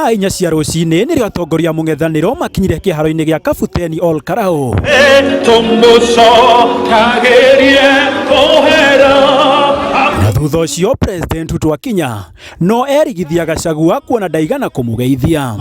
Thaa 4 cia rũcinĩ nĩrĩo atongoria a mũng'ethanĩro makinyire kĩharo-inĩ gĩa Kabuteni Ol Kalou. Na thutha ũcio President Ruto akinya no erigithia Gachagua kuona ndaigana kũmũgeithia.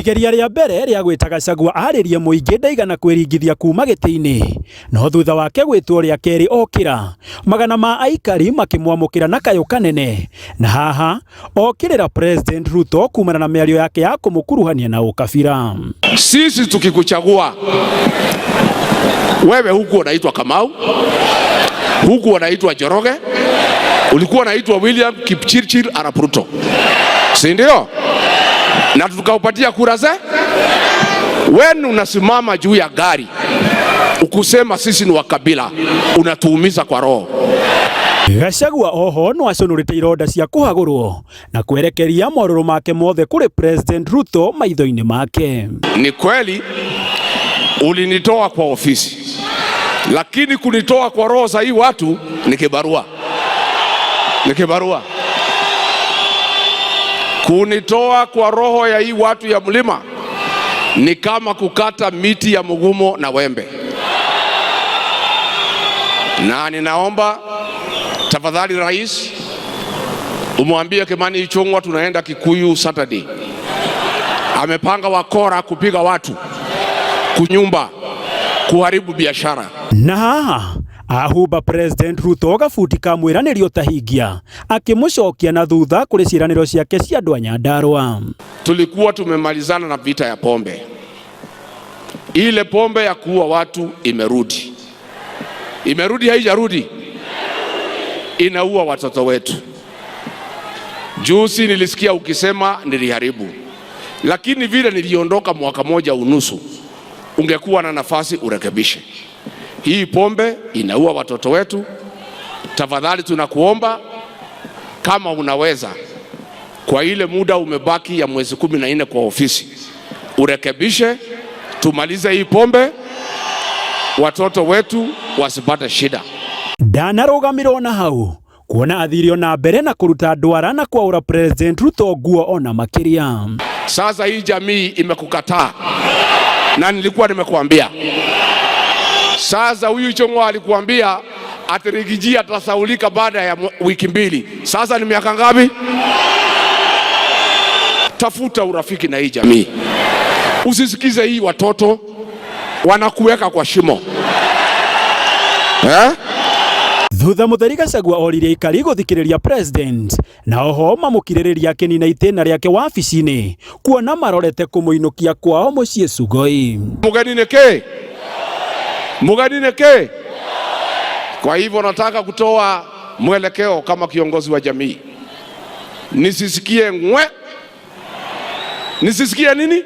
Igeria rĩa mbere rĩa gwĩta Gachagua arĩrie mũingĩ ndaigana kwĩringithia kuma gĩtĩ-inĩ no thutha wake gwĩtwo rĩa kerĩ okĩra magana ma aikari makĩmwamũkĩra na kayũ kanene na haha okĩrĩra President Ruto kumana na mĩario yake ya kũmũkuruhania na ũkabira. Sisi tukikuchagua wewe, huku unaitwa Kamau, huku unaitwa Njoroge, ulikuwa unaitwa William Kipchirchir Arap Ruto, si ndio? Na tukaupatia kura ze. Wewe unasimama juu ya gari ukusema sisi ni wa kabila, unatuumiza kwa roho. Gachagua oho no aconũrĩte ironda cia kũhagũrwo na kwerekeria morũrũ make mothe kũrĩ President Ruto maitho-inĩ make. Ni kweli ulinitoa kwa ofisi, lakini kunitoa kwa roho za hii watu ni kibarua, ni kibarua. Kunitoa kwa roho ya hii watu ya mlima ni kama kukata miti ya mugumo na wembe. Na ninaomba tafadhali, Rais, umwambie Kimani Ichung'wa tunaenda Kikuyu Saturday. Amepanga wakora kupiga watu kunyumba, kuharibu biashara. Na haha ahumba President Ruto gabuti ka mwĩranĩrio tahingia akĩmũcokia na thutha kũrĩ ciĩranĩro ciake cia andũ a Nyandarua. Tulikuwa tumemalizana na vita ya pombe. Ile pombe ya kuua watu imerudi, imerudi, haijarudi? Inaua watoto wetu. Juzi nilisikia ukisema niliharibu, lakini vile niliondoka mwaka moja unusu, ungekuwa na nafasi urekebishe. Hii pombe inaua watoto wetu. Tafadhali tunakuomba kama unaweza, kwa ile muda umebaki ya mwezi 14 kwa ofisi, urekebishe, tumalize hii pombe, watoto wetu wasipate shida. Ndanarũgamirwo na hau kuona athirio na mbere na kũruta ndwara na kwaũra President Ruto nguo ona makĩria. Sasa hii jamii imekukataa na nilikuwa nimekuambia. Sasa huyu Ichung'wa alikuambia ati Riggy G atasaulika baada ya wiki 2. Sasa ni miaka ngapi? Tafuta urafiki na hii jamii, usisikize hii watoto wanakuweka kwa shimo eh? Thutha mũtheri Gachagua oririe aikari gũthikĩrĩria president na oho mamũkirĩrĩria akĩnina itĩna rĩake wabici-inĩ kuona marorete kũmũinũkia kwao mũciĩ Sugoi. Mugeni nĩ kĩ? Mugeni nĩ kĩ? Kwa hivyo nataka kutoa mwelekeo kama kiongozi wa jamii, nisisikie ngwe, nisisikie nini.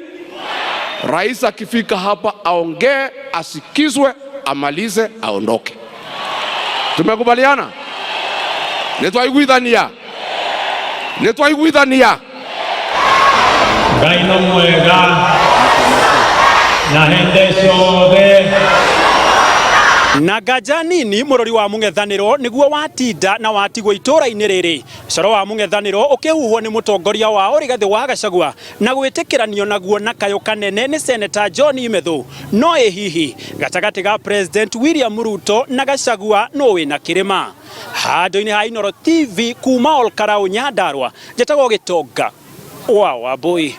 Rais akifika hapa aongee, asikizwe, amalize, aondoke. Tumekubaliana? Nitwaiguithania, nitwaiguithania. Ngai no mwega na hĩndĩ ciothe. Na nganja nini mũrori wa mũng'ethanĩro nĩguo watinda na watigwo itũũra-inĩ rĩrĩ coro wa mũng'ethanĩro ũkĩhuhwo nĩ mũtongoria wao Rigathĩ wa Gachagua na gwĩtĩkĩranio naguo na kayũ kanene nĩ Seneta John Imethu. No ĩ hihi gatagatĩ ga President William Ruto na Gachagua no wĩna kĩrĩma? Handũ-inĩ ha Inooro TV kuma Ol Kalou Nyandarua, njĩtagwo Gĩtonga wa Wambui.